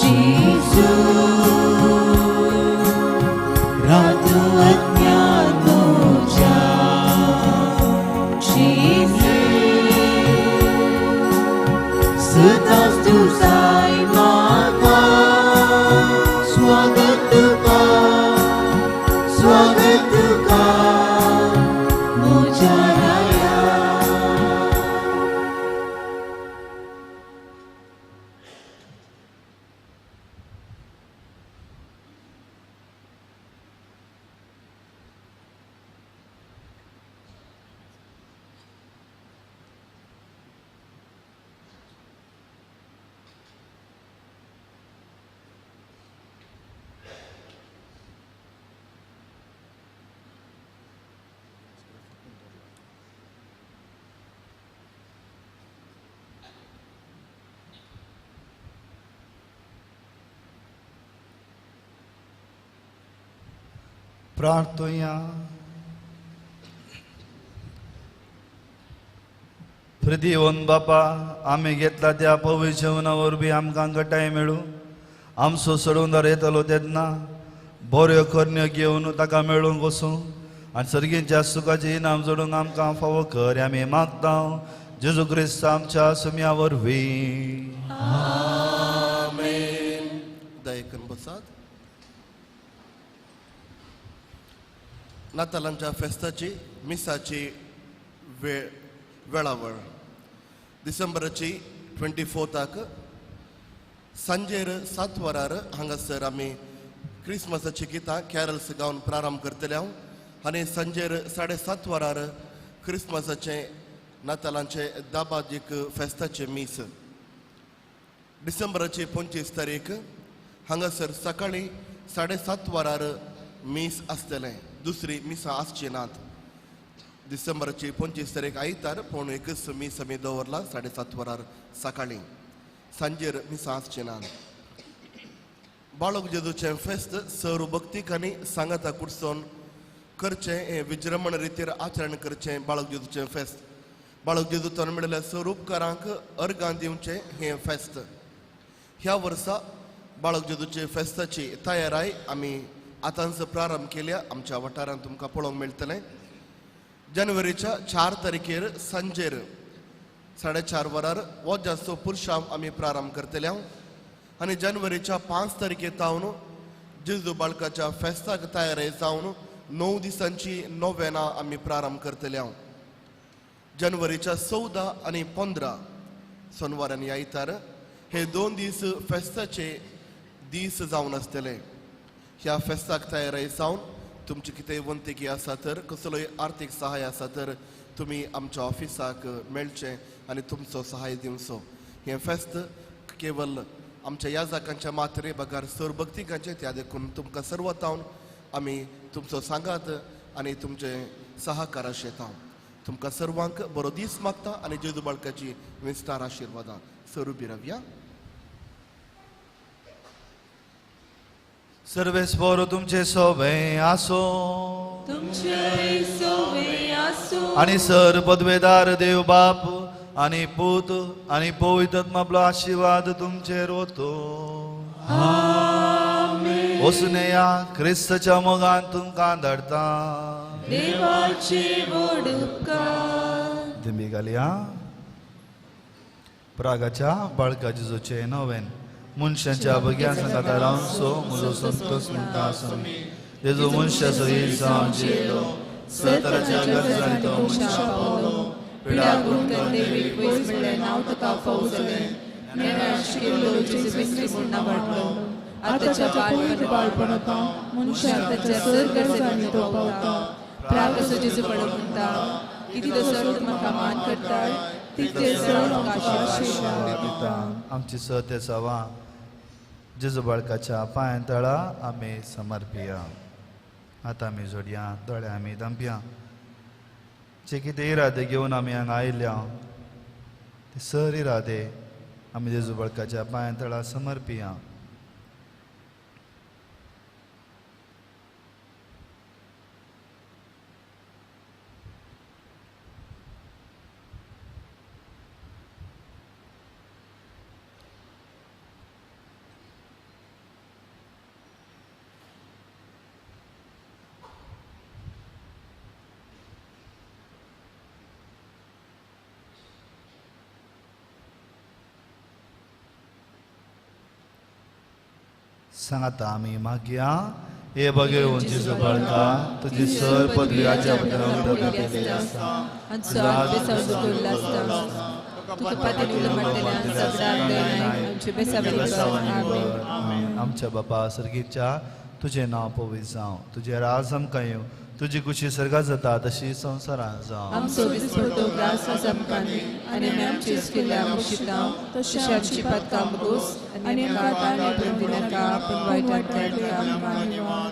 जेजू रातू अज्ञान म्हज्या जेजू सदांच तूं जाय म्हाका स्वागत तुका स्वागत तुका म्हज्या राया. प्रार्थोया. प्रितीवन बापा, आमी घेतला त्या पवित्र जेवणा वरवीं आमकां घटाय मेळूं. आमचो सोडून येतलो तेन्ना बऱ्यो करण्यो घेवन ताका मेळूंक वचूं आनी सर्गींच्या सुखाचें इनाम जोडूंक आमकां फावो कर, आमी मागता जेजू क्रिस्त आमच्या सुम्या वरवीं. आमेन. दयेकन बसात. नातालांच्या फेस्ताची मिसाची वेळावळ डिसेंबराची 24 सांजेर 7 वरार हांगासर आमी क्रिसमसाची गितां कॅरल्स गावन प्रारंभ करतले हांव आनी सांजेर 7:30 वरार क्रिसमसाचें नातालांचें दाबादीक फेस्ताचें मीस. डिसेंबराची 25 तारीख हांगासर सकाळीं 7:30 वरार मीस आसतलें, दुसरी मिसां आसची नात. डिसेंबराची 25 तारीख आयतार 12:45 मीस आमी दवरला 7:30 वरार सकाळीं, सांजेर मिसां आसची नात. बाळक जेजूचें फेस्त सर भक्तीक आनी सांगाता कुडसोन करचें हें विजृंभण रितीर आचरण करचें बाळक जेजूचें फेस्त. बाळक जेजू तन मेळिल्ल्या सर उपकारांक अर्गां दिवचें हें फेस्त. ह्या वर्सा बाळक जेजूचे फेस्ताची तयाराय आमी आतांच प्रारंभ केल्या, आमच्या वाठारांत तुमकां पळोवंक मेळटलें. जानेवारीच्या 4 तारखेर सांजेर 4:30 वरार वोजाचो पुरशांव आमी प्रारंभ करतले हांव आनी जानेवारीच्या 5 तारखे तावन जेजू बाळकाच्या फेस्ताक तयारी जावन 9 दिसांची नोवेना आमी प्रारंभ करतले हांव. जानेवारीच्या 14 आनी 15 सोनवार आनी आयतार हे 2 दीस फेस्ताचे दीस जावन आसतले. ह्या फेस्ताक तयारी जावन तुमची कितें वंतेकी आसा तर कसलोय आर्थीक सहाय आसा तर तुमी आमच्या ऑफिसाक मेळचें आनी तुमचो सहाय दिवचो. हें फेस्त केवल आमच्या याजाकांच्या मात्रे बगर सरभक्तिकांचें, त्या देखून तुमकां सर्व तावन आमी तुमचो सांगात आनी तुमचें सहकार शेतां. तुमकां सर्वांक बरो दीस मागता आनी जेजू बाळकाची विस्तार आशिर्वादां. सरू बिरवया. सर्वेस्पोर तुमचे सोबे आसो तुमचे सोबे आसो आनी सर पदवेदार देव बाप आनी पूत आनी पवित्र आत्मा आशीर्वाद तुमचेर वतो. आमेन. वसुनेया क्रिस्तच्या मोगान तुमकां धाडता. देवाचे व्हड उपकार. दिंबी घालया. प्रागाच्या बाळका जेजूचें नवेन मनशाच्या भुरग्यां सांगाता रावचो म्हजो संतोष म्हणटा आसूं. जेजू मनशाचो एक जावन जियेलो, सतराच्या गरजांनी तो मनशाक पावलो, पिडा गुण देवीक वयस म्हणलें नांव ताका फावो जालें, नेणां शिकिल्लो जेजू क्रिस्त म्हूण नांव आतांच्या पवित्र बाळपणांत मनशाक ताच्या सर गरजांनी तो पावता. प्रागसो जेजू पडो म्हणटा कितलो सर तूं म्हाका मान करताय तितले सर तुका आशिर्वाद दिता. आमची सत्य सवा जेजू बाळकाच्या पांयां तळा आमी समर्पिया. आतां आमी जोडया दोळे आमी धांपया. जे कितें इरादे घेवन आमी हांगा आयल्या ते सर इरादे आमी जेजू बळकाच्या पांयां तळा समर्पिया. सांगाता आमी मागया हे बगे जेजू बाळका तुजी सर पदवी राज्या बद्दल आसा आमच्या बापा सर्गीच्या तुजें नांव पवित्र जावं, तुजें राज आमकां येवं, तुजी खुशी सर्गात जाता तशी संवसारांत जावं. आमचो दिसपडतो ग्रास आज आमकां दी आनी आमी आमची केल्ल्या मुशितां तशें आमची पातकां बोगोस आनी आमकां ताणे पडून दिनाका पूण वायटांतल्यान आमकां निवार.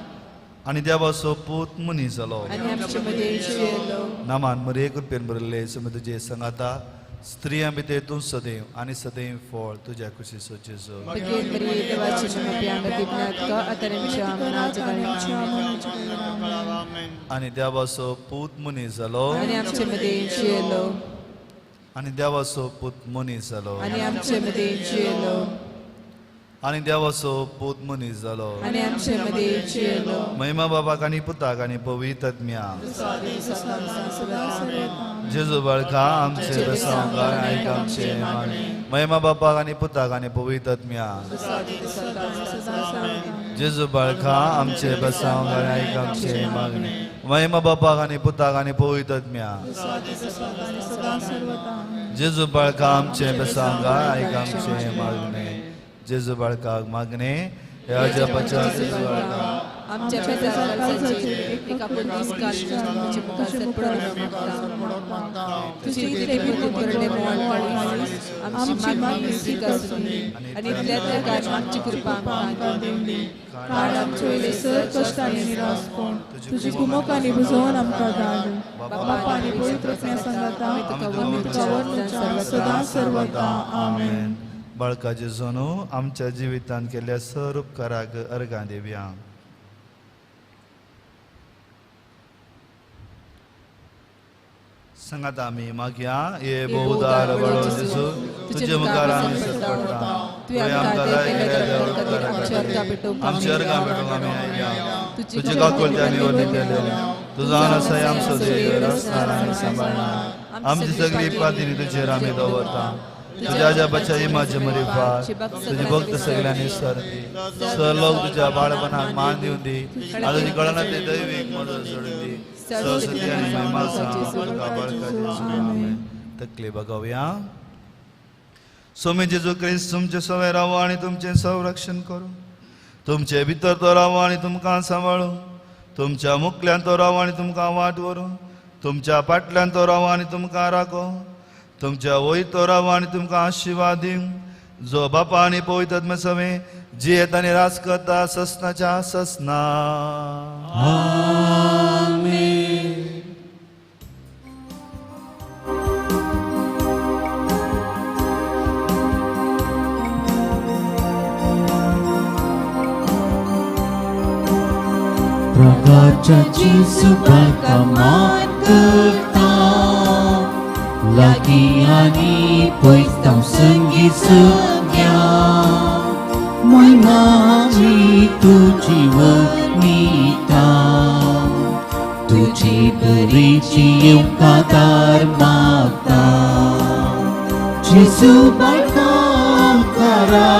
आनी देवाचो पूत मनीस जालो आनी आमचे मदें जियेलो. नामान मरे कृपेन भरिल्ले सम तुजे सांगाता, स्त्रियां भितर तूं सदैव आनी सदैव फळ तुज्या कुशीचो जेजू. आनी देवाचो पूत मनीस जालो आनी आमचे मदें जियेलो. आनी देवाचो पूत मनीस जालो आनी आमचे मदें जियेलो. आनी देवाचो पूत मनीस जालो आनी आमचे मदें जियेलो. महिमा बाबाक आनी पुताक आनी पवित्र आत्म्या. जेजू बाळका आमचे बेसांवकार आयक आमचे मागणें. महिमा बापाक आनी पुताक आनी पवित्र आत्म्या. जेजू बाळका आमचे बेसांवकार आयक आमचे मागणें. महिमा बापाक आनी पुताक आनी पवित्र आत्म्या. जेजू बाळका आमचे बेसांवकार आयक आमचे मागणें. जेजू बाळकाक मागणें ह्या जपाच्या जेजू बाळका आमच्या एका तुझी आमची मागणी स्विकारून आनी इतल्या काय आमची कृपा आमकां दिवंदी. कारण आमचे वयले सर कश्ट आनी निरासपण तुजी कुमक आनी बुजोवन आमकां धाड. बापा आनी पवित्र आत्म्या सांगाता आमी तुका वर्णुच्या सदां सर्वदा. आमेन. बाळका जेजून आमच्या जिवितांत केल्ल्या सर उपकाराक अर्गां दिवया. सांगात आमी मागया हे बहुदार बळो जेजू तुजे मुखार आमी सरपडटा. तुवें आमकां जाय केल्या उपकारा खातीर आमची अर्गां भेटूंक आमी आयल्या. तुजे काकुळट्यांनी वर्णितले तुजो आनंद आमचो देव रस्तार आनी सांबाळना. आमची सगळी पातिनी तुजेर आमी दवरता. तुज्या जपाच्या इमाजे मरिफार तुजी भक्त सगळ्यांनी सरदी सर लोक तुज्या बाळपणाक मान दिवन दी आनी तुजी कळना ते दैवीक मदत सोडून दी. सरस्वती आनी महिमा तुका बाळका जेजू. आमेन. तकली बघावया. स्वामी जेजू क्रिस्त तुमचे सवय रावो आनी तुमचें संरक्षण करूं. तुमचे भितर तो रावो आनी तुमकां सांबाळूं. तुमच्या मुखल्यान तो रावो आनी तुमकां वाट व्हरूं. तुमच्या फाटल्यान तो रावो आनी तुमकां राखो. तुमच्या वयर तो रावो आनी तुमकां आशिर्वाद दिवं. जो बापा आनी पवित्र आत्म्या सवें जियेत आनी राज करता ससनाच्या ससना. आमेन. प्रगाच्या जेजू बाळका मान करता लागीं आनी पयस तांव संगी सगळ्या. महिमा आमी तुजी वर्णिता तुजी बरीची येवकार मागता. जेजू बाळका उपकारा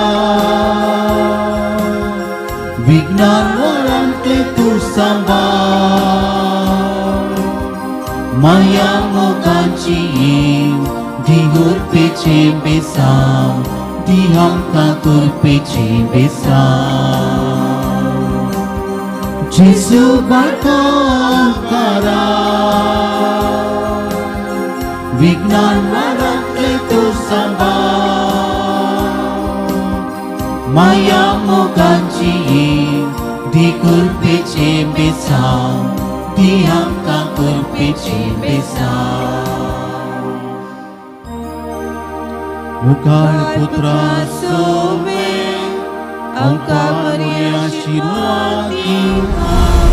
विज्ञान वरांतले तूं सांबाळ. माया मोगाची दी उर्पेचें बेसांव दी आमकां कृपेचें बेसांव. जेजू बाळका उपकारा विज्ञान वरांतले तूं सांबाळ. माया मोगाची दी कृपेचें बेसांव दी आमकां तुरपेची बेसांव. मुखार पुत्रा सोवे आमकां बरी आशिर्वाद दिवं.